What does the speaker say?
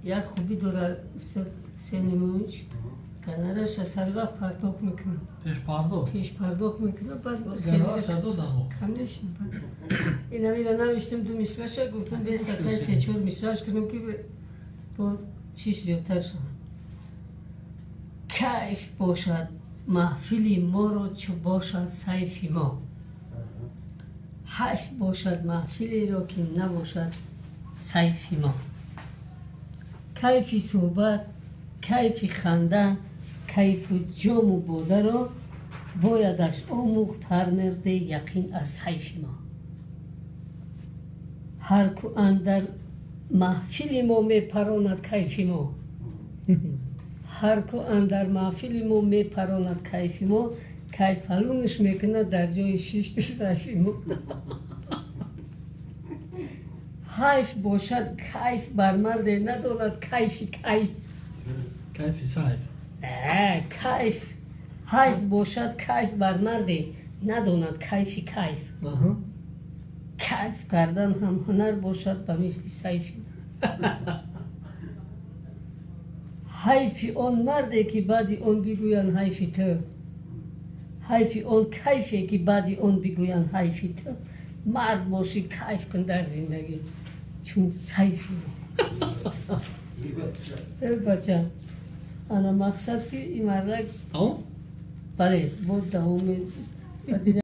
Як хубӣ дорад устод Сенимович, гонораша сари вақт пардохт мекунад. Пешпардохт. Пешпардохт мекунад, баъд Гонораша додам. Конечно. Ин ҳамина навиштем, ду мисраша гуфтам, бестақай се-чор мисраш кунем, ки боз чиш зиёдтар шавад. Кайф бошад маҳфили моро, чу бошад сайфи мо. Ҳайф бошад маҳфилеро, ки набошад сайфи мо. Кайфи суҳбат, кайфи ханда, кайфу ҷому бодаро боядаш омӯхт ҳар марде яқин аз сайфи мо. Ҳар ку андар маҳфили мо мепаронад кайфи мо. Ҳар ку андар маҳфили мо мепаронад кайфи мо, кайфалунаш мекунад дар ҷои шишти сайфи мо. Ҳайф бошад кайф бар марде надонад кайфи кайф. Кайфи сайф. Кайф. Ҳайф бошад кайф бар марде надонад кайфи кайф. Кайф кардан ҳам ҳунар бошад ба мисли сайфи. Ҳайфи он марде, ки баъди он бигӯянд ҳайфи ту. Ҳайфи он кайфе, ки баъди он бигӯянд ҳайфи ту. Мард бошӣ, кайф кун дар зиндагӣ, чун сайфи мо. Э, бача, ана мақсад, ки ин мардак Тамом? Бале, бо давоми.